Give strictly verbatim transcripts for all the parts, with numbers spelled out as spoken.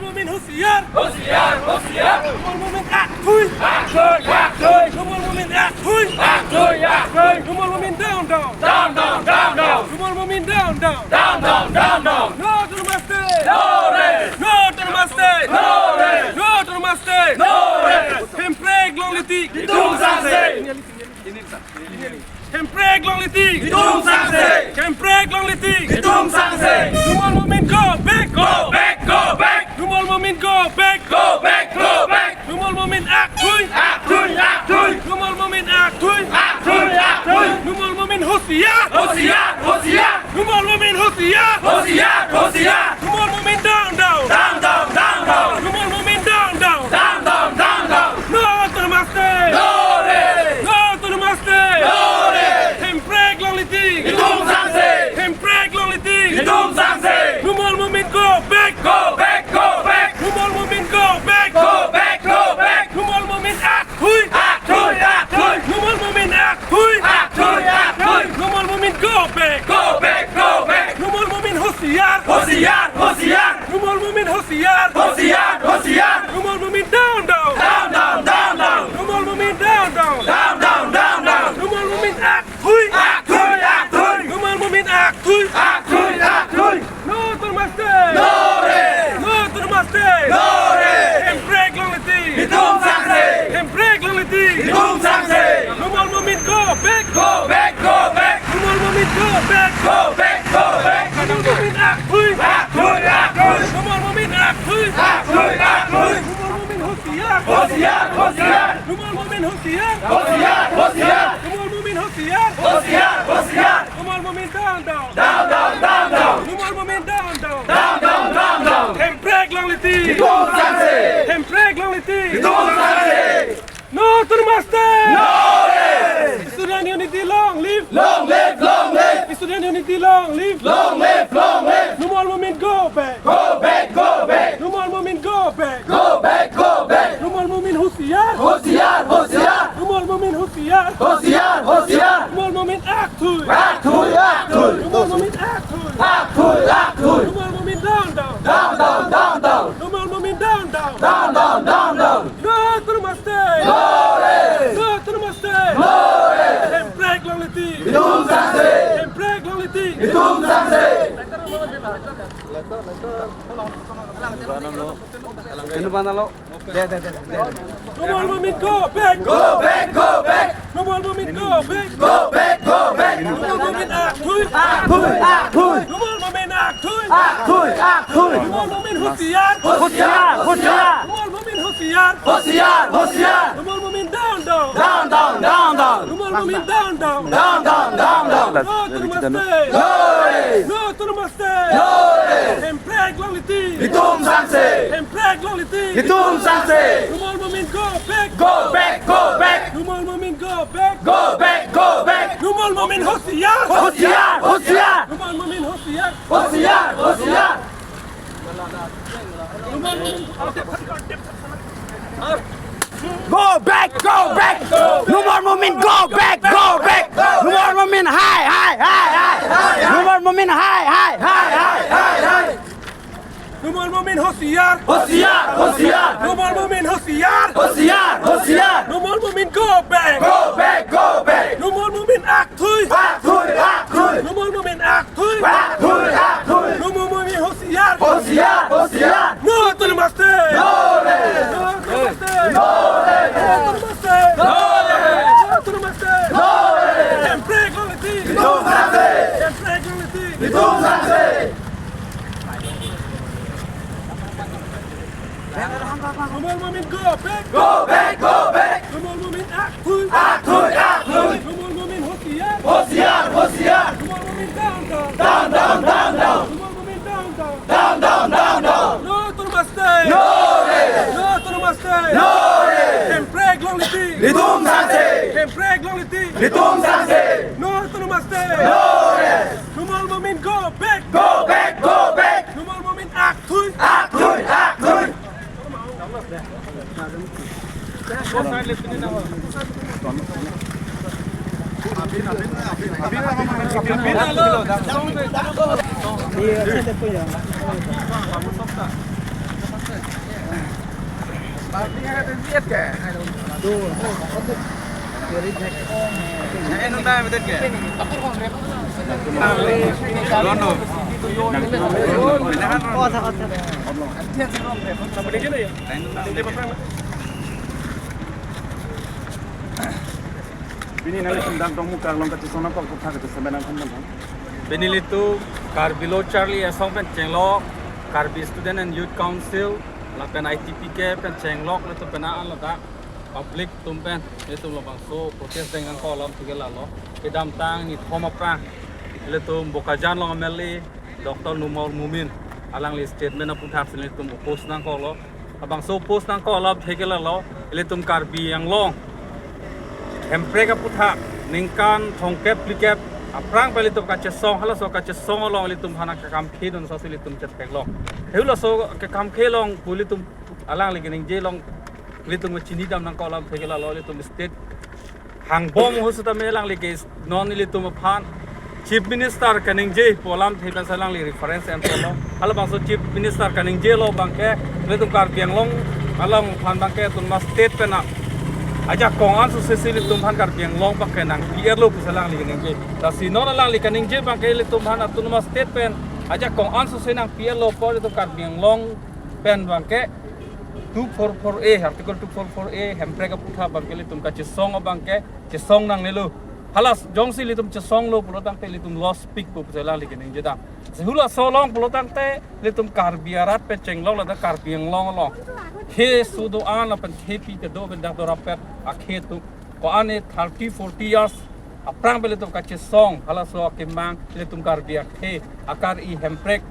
Momin husiar. Husiar, husiar. Numal Momin akthui. Akthui, akthui. Numal Momin akthui. Akthui, akthui. Numal Momin down, down. Down, down, down, down. Numal Momin down, down. Down, down, down, down. No Autonomous State. No rest. No Autonomous State. No rest. No Autonomous State. No rest. Hemprek longle tik. Itum sangse. Hemprek longle tik. Itum sangse. Hemprek longle tik. Itum sangse. Numal Momin go back. Go back, go back. Numal Momin go back. Go back, go back. Numal Momin akthui. Akthui, akthui. Numal Momin akthui. Akthui, akthui. Numal Momin husiar. Husiar, husiar. Numal Momin husiar. Husiar, husiar. Numal Momin down, down. Down, down, down, down. Numal Momin down, down. Down, down, down, down. No Autonomous State. No rest. No Autonomous State. No rest. Hemprek longle tik. Itum sangse. Hemprek longle tik. Itum sangse. Numal Momin go back. Go back, go back. Numal Momin go back. Go back, go back. Numal Momin akthui. Akthui, akthui. Numal Momin akthui. Akthui, akthui. Numal Momin go back. Go back, go back. Numal Momin husiar. Husiar, husiar. Numal Momin husiar. Husiar, husiar. Numal Momin down, down. Down, down, down, down. Numal Momin down, down. Down, down, down, down. Numal Momin akthui. Akthui, akthui. Numal Momin akthui. Akthui, akthui. No Autonomous State. No rest. No Autonomous State. No rest. Hemprek longle tik. Itum sangse. Hemprek longle tik. Itum sangse. Numal Momin go back. Go back, go back. Numal Momin go back. Go back, go back. Numal Momin akthui. Akthui, akthui. Numal Momin akthui. Akthui, akthui. Numal Momin husiar. Husiar, husiar. Numal Momin husiar. Husiar, husiar. Numal Momin husiar. Husiar, husiar. Numal Momin down, down. Down, down, down, down. Numal Momin down, down. Down, down, down, down. Hemprek longle tik. Itum sangse. Hemprek longle tik. Itum sangse. No Autonomous State. No rest. Student unity long live. Long live, long live. Student unity long live. Long live, long live. Numal Momin go back. Go back, go back. Numal Momin go back. Go back, go back. Numal Momin husiar. Husiar, husiar. Numal Momin husiar. Husiar, husiar. Numal Momin akthui. Akthui, akthui. Numal Momin akthui. Akthui, akthui. Numal Momin down, down. Down, down, down, down. Numal Momin down, down. Down, down, down, down. No Autonomous State. No rest. No Autonomous State. No rest. Hemprek longle tik. Itum sangse. Hemprek longle tik. Itum sangse. Anu panalo. Numal Momin go back. Go back, go back. Numal Momin go back. Go back, go back. Numal Momin akthui. Akthui, akthui. Numal Momin akthui. Akthui, akthui. Numal Momin husiar. Husiar, husiar. Numal Momin husiar. Husiar, husiar. Numal Momin down, down. Down, down, down, down. Numal Momin down, down. Down, down, down, down. No Autonomous State. No rest. No Autonomous State. No rest. Hemprek longle tik. Itum sangse. Hemprek longle tik. Itum sangse. Numal Momin go back. Go back, go back. Numal Momin go back. Go back, go back. Numal Momin husiar. Husiar, husiar. Numal Momin husiar. Husiar, husiar. Numal Momin. Go back, go back. Numal Momin, go back, go back. Numal Momin, hai, hai, hai, hai. Numal Momin, hai, hai, hai, hai. Numal Momin husiar. Husiar, husiar. Numal Momin husiar. Husiar, husiar. Numal Momin go back. Go back, go back. Numal Momin akthui. Akthui, akthui. Numal Momin akthui. Akthui, akthui. Numal Momin husiar. Husiar, husiar. No Autonomous State. No rest. No Autonomous State. No rest. No Autonomous State. No rest. No Autonomous State. No rest. Hemprek longle tik. Itum sangse. Hemprek longle tik. Itum sangse. Numal Momin go back. Go back, go back. Numal Momin akthui. Akthui, akthui. Numal Momin husiar. Husiar, husiar. Numal Momin down, down. Down, down, down, down. Numal Momin down, down. Down, down, down, down. No Autonomous State. No rest. No Autonomous State. No rest. Hemprek longle tik. Itum sangse. Hemprek longle tik. Itum sangse. No Autonomous State. No rest. Numal Momin go back. Go back, go back. Numal Momin akthui. Akthui, akthui. Pini nangli sumdang dongmu karlong kachisong nangkok kutha kachisong benang kan kan. Pini ilitum Karbi Lo Charli Asong pen chenglok, Karbi Student and Youth Council, lapen I T P K pen chenglok, ilitum penang an ladak public atum pen, ilitum labangso protest deng nangkok alam thike lalo. Kedamtang nithom aphrang, ilitum Bokajan along M L A, Doctor Numal Momin, alangli statement aphuthak si ilitum oppose nangkoklo. Labangso oppose nangkok alam thike lalo, ilitum Karbi Anglong hemprek aphuthak, ningkan thomkep phlikep aphrang pen ilitum kachesong, halaso kachesong along ilitum aphan kekam khedun sasi ilitum chetheklong. Halaso kekam khelong pu ilitum alangli keningje along ilitum chinidam nangkok alam thike lalo, ilitum state hangbom ahut setame alangli ke non ilitum aphan Chief Minister kaningje pu alamthe pen si alangli reference enpolo. Halabangso Chief Minister kaningje lo abangke ilitum Karbi Anglong along aphan abangke autonomous state pen ajakong ansose si ilitum aphan Karbi Anglong abangke nangpi-etlo pusi alangli kaningje. Lasi non alangli kaningje abangke ilitum aphan autonomous state pen ajakong ansose nangpi-etlo apot ilitum Karbi Anglong pen abangke two four four A, Article two four four A hemprek aphuthak abangke ilitum kachesong abangke chesong nangnelo. Hala jongsi ilitum chesonglo pulo tangte ilitum law speak pu pusi alangli keningje dam. Si halaso along pulo tangte ilitum Karbi arat pen chenglok ladak Karbi Anglong along, khei keso do-an lapen khei pi kedo pen dak dorap-et akhei atum, ko-an ne thirty forty years aphrang pen ilitum kachesong, halaso akemang ilitum Karbi akhei akar-i hemprek,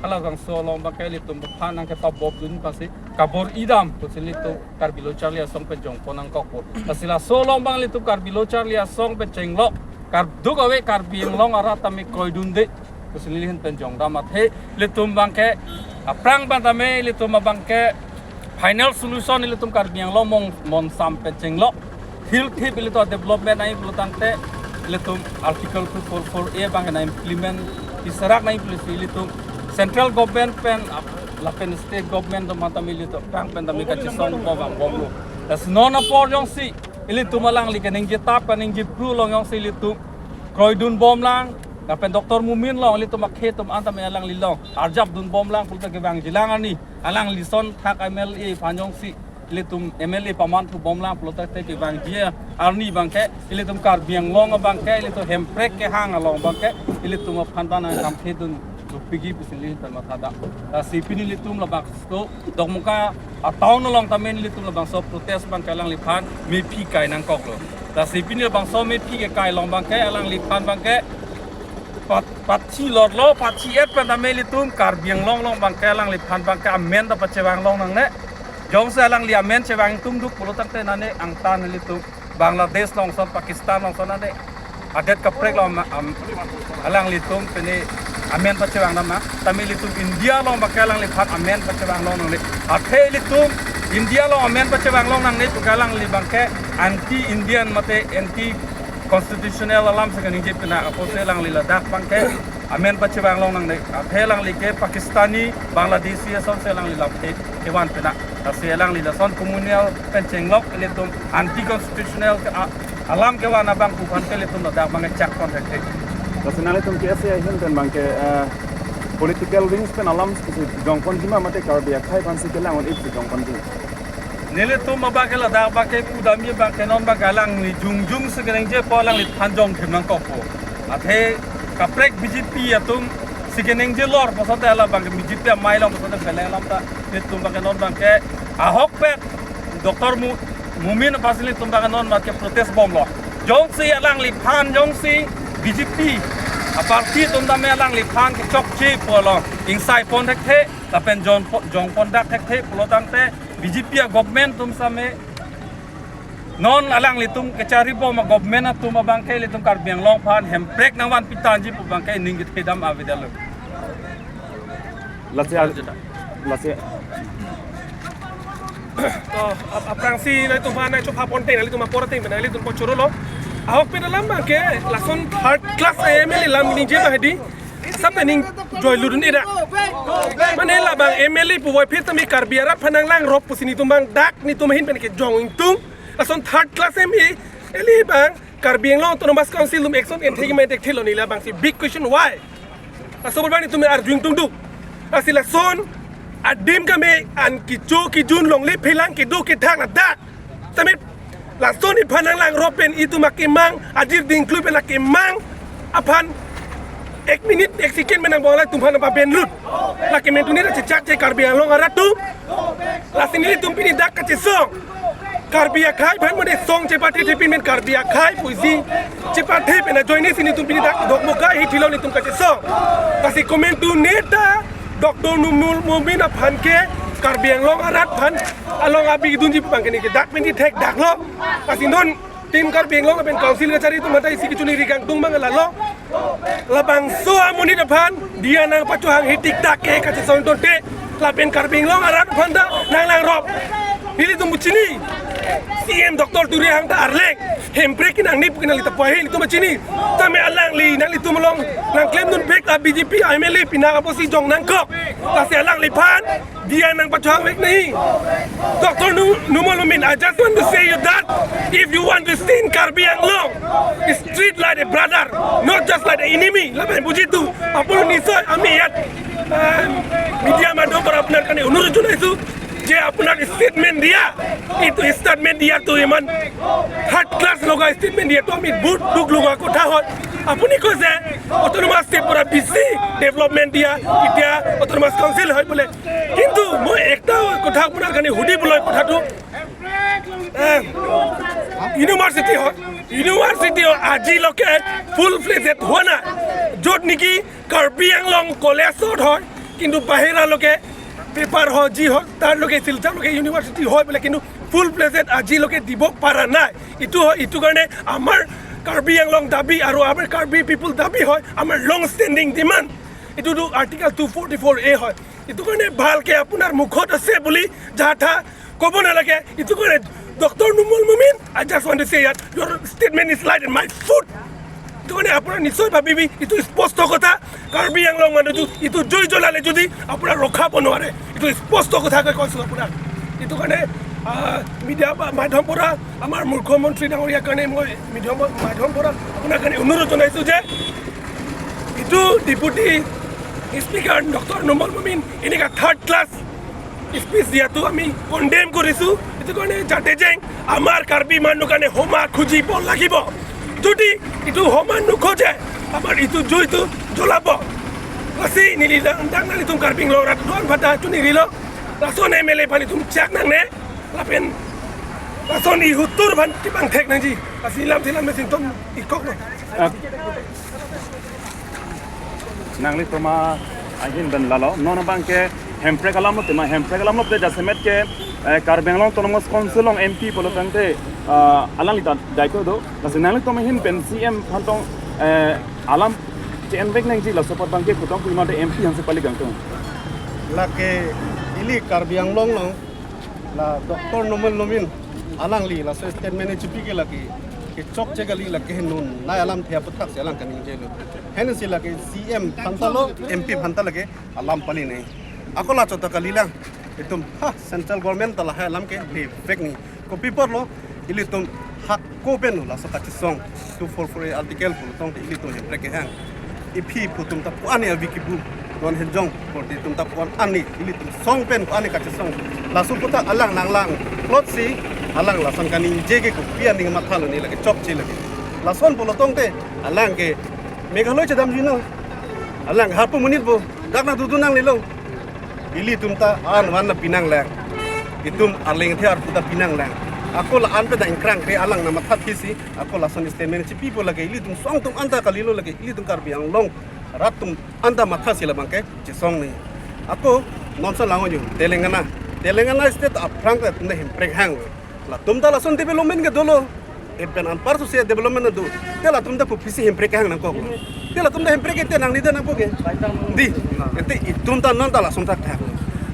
halabangso along abangke ilitum aphan nangkepabobdun pasi kabor-idam pusi ilitum Karbi Lo Charli Asong pen jongpon nangkokpo. Lasi laso along abang ilitum Karbi Lo Charli Asong pen chenglok, karduk ave Karbi Anglong arat tame kroidunde pusi neli ahin pen jongdam. Athe ilitum abangke aphrang pen tame ilitum abangke final solution ilitum Karbi Anglong mong monsam pen chenglok. Thilthip ilitum development ai pulo tangte ilitum Article two four four A abang na implement iserak nai pusi ilitum central government pen ap-, lapen state government atum aphan tame ilitum aphrang pen tame kachesong ko vangbomlo. Lasi non apor jongsi ilitum alangli kaningje tap kaningje phru along jongsi ilitum kroidunbomlang, lapen Doctor Momin along ilitum akhei atum an tame alangli along arjapdunbomlang pulote kevangjilang arni, alangli ason thak M L A aphan jongsi ilitum M L A pamanthubomlang pulote kevangji arni abangke ilitum Karbi Anglong abangke ilitum hemprek kehang along abangke ilitum aphan ta nangkam khedun dopikji pusi neli ahin pen mathadam. Lasi pini ilitum labangso Dokmoka a-town along tame ilitum labangso protest abangke alangliphan mephi kai nangkoklo. Lasi pini labangso mephi kekai along abangke alangliphan abangke pat-, pathi lorlo, pathi-et pen tame ilitum Karbi Anglong along abangke alangliphan abangke amen ta pachevang long nangne. Jongsi alangli amen chevang tum duk pulo tangte nane angtan ilitum Bangladesh along ason, Pakistan along ason nane adet kaprek along am-, am-, alanglitum pini amen pachevang dam ma, tame ilitum India along abangke alangliphan amen pachevang long nangne. Athe ilitum India along amen pachevang long nangne puke alangli abangke anti Indian mate anti constitutional alam si kaningje pina apotsi alangli ladak abangke amen pachevang long nangne. Athe alangli ke Pakistani, Bangladeshi asonsi alangli lamthe kevan pina. Lasi alangli lason communal pen chenglok ilitum anti constitutional ke a-, alam kevan abang pu aphan ke ilitum ladak abangke chak pon thekthe. Lasi nanglitum K S A ahin pen abangke, eh, political wings pen alam si jongponji ma mate Karbi akhei aphansi kelang un-ip si jongponji? Nelitum abangke ladak abangke pudamji abangke non abangke alangli jongjung si kaningjepo, alangliphan jongthim nangkokpo. Athe kaprek B J P atum si kaningje lor pulote hala abangke B J P amei long pulote beleng alam ta nelitum abangke non abangke ahokpet Doctor Mo-, Momin aphansi nelitum abangke non abangke protest bomlo. Jongsi alangliphan jongsi B J P a-party atum tame alangliphan kechokche pulo ingsai pon thekthe lapen jong po-, jongpon dak thekthe pulo tangte B J P a-government atum same non alanglitum kecharibom a-government atum abangke ilitum Karbi Anglong aphan hemprek nangvanpi tangji pu abangke ning kethedam avedetlo. Lasi al-, lasi. To, ap-, aphrangsi nanglitum aphan nangchopha pon teng, nanglitum apor ateng, nanglitum apor chorolo. Ahokpet alam abangke lason third class M L A alam ningje abang hedi. Sap ta ning joy ludun ida. Mane labang M L A puvoiphit tame Karbi arat aphan nanglangrop pusi netum abang dak netum ahin pen kejong ingtung. Lason third class M L A abang Karbi Anglong Autonomous Council atum action enthek ma enthekthelo, neli labangsi big question why. Laso abang netum arju ingtungduk. Lasi lason adim keme an kecho kejun longle phelang kedo kethak ladak. Tame lason iphan nanglangrop pen itum akemang, ajir dingklui pen akemang aphan ek minute ek second pen nangbong alanglitum aphan pabenlut. Lake mentuni ra chechak che Karbi Anglong arat atum. Lasi nelitum pini dak kachesong. Karbi akhei aphan mane song chepathe thepin pen Karbi akhei pusi chepathe pen ajoine si netum pini dak Dokmoka hi thilo netum kachesong. Lasi komentu neta Doctor Numal Momin aphan ke Karbi Anglong arat aphan along abi dunji abang ke neke dak pen kethekdaklo. Lasi non Team Karbi Anglong lapen Council kachari atum mata isi kechuni ri kangtung abang lalo. Labangso amonit aphan diya nangpachohang hi thikthak ke kachesong tonte lapen Karbi Anglong arat aphan ta nanglangrop. Nelitum chini C M Doctor Tuliram ta arleng Hemprek ke nangne pu ke nanglitum ahin itum chini. Tame alangli nanglitum along nangklemdun pek a B J P M L A pina apotsi jong nangkok. Lasi alangliphan diya nangpachohangvek nahi. Doctor Nu-, Numal Momin, I just want to say you that if you want to stay in Karbi Anglong, treat like a brother, not just like an enemy. Lapen bujitu, apun nisoi ami iyat, eh, media madhyom para apunar kane onurot jonaisu, je apunar statement diya, itu statement diya to iman third class loga statement diya to ami bahut dukh loga kotha hoy. Apuni koise Autonomous State pura bisi development diya, itya Autonomous Council hoy bole. Kintu moi ekta kotha apunar kane hudi boloi kotha tu, eh, university hoy, university hoy ajiloke full fledged hua nai. Jot niki Karbi Anglong college sot hoy, kintu bahira loke paper hoy ji hoy, tar loke Silchar loke university hoy bole, kintu full fledged ajiloke dibo para nai. Itu hoy, itu karne amar Karbi Anglong dabi aru amar Karbi people dabi hoy, amar long standing demand. Itu tu Article two forty-four A hoy. Itu karne bhalke apunar mukhot ase buli jatha kobo nalage. Itu karne Doctor Numal Momin, I just want to say that your statement is light in my foot. Itu karne apunar nisoi bhabibi, itu sposto kotha. Karbi Anglong mane tu, itu joi jolale jodi apunar rokha bo nware. Itu sposto kotha ke koisu apunar. Itu karne, ah, media ba-, madhyom pura, amar murkho montri dangoriya karne moi media ba-, madhyom pura apunar kane onurot jonaisu je itu Deputy Speaker Doctor Numal Momin eneka third class speech diya tu ami condemn korisu. Itu karne jate jeng amar Karbi manu kane homa khujibo lagibo. Jodi itu homa nukhuje, amar itu joi tu jolabo. Lasi neli dang dang nanglitum Karbi Anglong arat do-an aphanta chuni rilo. Lason M L A aphan itum chak nangne. Lapen lason ihutur aphan kipangthek nangji. Lasi lam silam mesin tom ikok lo. Ah. Nanglitum ahin pen lalo, non abang ke Hemprek alam lo tema, Hemprek alam lo te jasemet ke, eh, Karbi Anglong Autonomous Council along M P pulo tangte, ah, alangli ta daito do. Lasi nanglitum ahin pen C M aphan tong, eh, alam che-envek nangji, laso apot abang ke kutong kui mate M P aphansi pali kangtung. Lake ili Karbi Anglong along la Doctor Numal Momin alangli laso statement chipi ke lake kechokche kali, lake henun nai alamthe aputhaksi alang kaningjelo. Hensi lake C M aphanta lo, M P aphanta lake alam pali nai. Ako la chot ta kalilang. Itum ha central government ta lahai alam ke levek ni. Kopi apotlo ilitum hako pen laso kachesong two four four A article pulo tangte ilitum Hemprek kehang. Iphi pu atum ta pu ani avi kibu, non henjong porti atum ta pu ani, ilitum song pen pu ani kachesong. Laso aputhak alang nanglang plot si alang lason kaningje ke kopi aning mathalo, ne lake chokche lake. Lason pulo tangte alang ke Meghalaya chedamji no. Alang hapu monit bo dak nangdudun nanglelo. Ilitum ta an van na pinang lang. Itum arleng the arpu ta pinang lang. Ako la-an pen ta ingkrang ke alang na matha thisi. Ako lason statement chipipo lake ilitum song atum anta kalilo lake ilitum Karbi Anglong rat atum anta mathasi labang ke chesong ni. Ako nonsa lango ju Telangana. Telangana state aphrang ta atum ta Hemprek hang. Latum ta lason development ke dolo. Epen anpar sose development do. Te latum ta kopisi Hemprek hang nangkok. Te latum ta Hemprek te nangni ta nangkok ke. Di. Ente itum ta non ta lason ta thak.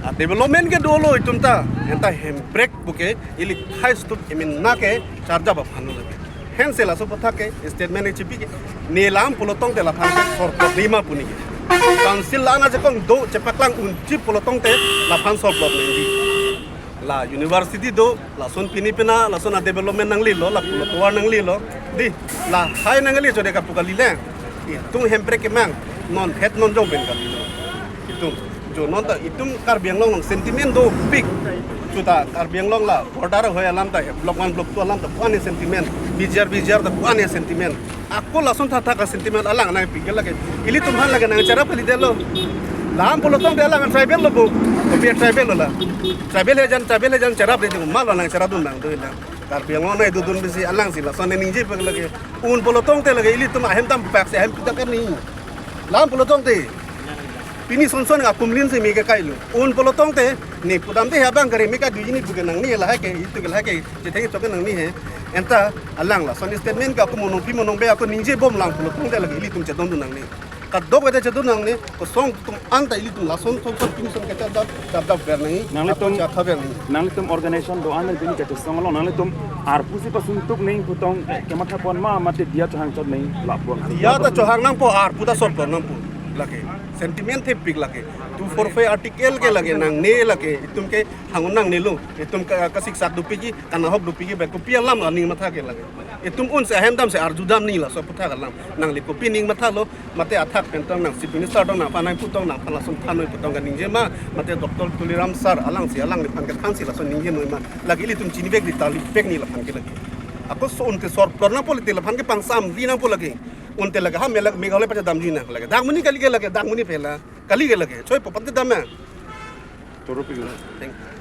A development ke dolo itum ta. Enta Hemprek puke ili thai stup imin na ke charja ba phanu lagi. Hensi laso aputhak ke statement chipi ke. Ne lam pulo tangte laphan ke sorkot nima puni ke. Council la-an ajakong do chepaklang unji pulo tangte laphan solve nangji. La university do, lason pini pina, lason a-development nanglelo, lapulo tovar nanglelo. Di, lahai nangli chode kapu kali le. Itum Hemprek kemang, non het non jong pen kalilo. Itum, jo non ta itum Karbi Anglong sentiment dopik. Chuta Karbi Anglong la border ahoi alam ta, block one, block two alam ta pu-an sentiment, B G R, B G R ta pu-an sentiment. Ako lason thakthak a-sentiment alang nangpik ke lake. Ilitum aphan lake nangcherap kalidetlo. Lam pulo tangte alang tribal lo bo. Kopi tribal lo la. Tribal hejan, tribal hejan cherapre, jong malo nangcherapdun nang do la. Karbi Anglong nai dodun bisi alangsi lason ningjepo lake. Un pulo tangte lake ilitum ahem dampak si ahem pudak ni. Lam pulo tangte. Pini sonson akumlin si me kekailo. Un pulo tangte, ne pudamde he abang kare me kadu ini pu ke nangne lahai ke, itum ke lahai ke, chetheng chok ke nangne he. Anta alang lason statement ke ako monongpi monongbe ako ningjebom lang pulo tangte lake ilitum chedondun nangne. Kadokave ta chedon nangne, kosong atum anta ilitum lason sonson pini son kachadap, chadap ver nangji. Nanglitum ako chatha ver nangji. Nanglitum organization do-an pini kachesong along, nanglitum arpu si pasuntuk nangji pu tong, eh, kemathapon ma, mate diya chohang chot nangji, lapon. Diya ta chohang nangpo, arpu ta solve nangpo. Lake. Sentiment thepik lake. Two four five article ke lake nangne lake. Itum ke hang un nangnelo. Itum ka, kasiksak dopikji, kanahok dopikji, bai kopi alam aning matha ke lake. Itum un si ahem dam si arjudam nangji laso aputhak alam. Nangli kopi ning mathalo, mate athak pen tong nang Chief Minister tong nangphan nangpu tong nangphan lason than noi pu tong kaningje ma, mate Doctor Tuliram sir alangsi alangliphan kethansi lason ningje noi ma. Lake ilitum chinivek di talipek nangji laphan ke lake. Ako so un ke solve nangpo lite laphan ke pangsamri nangpo lake. Un te lake ha me lake Meghalaya pachedamji nang lake. Dak monit kali ke lake, dak monit phela. Kali ke lake. Choi po pante dam ya. Choro pi. Thank you.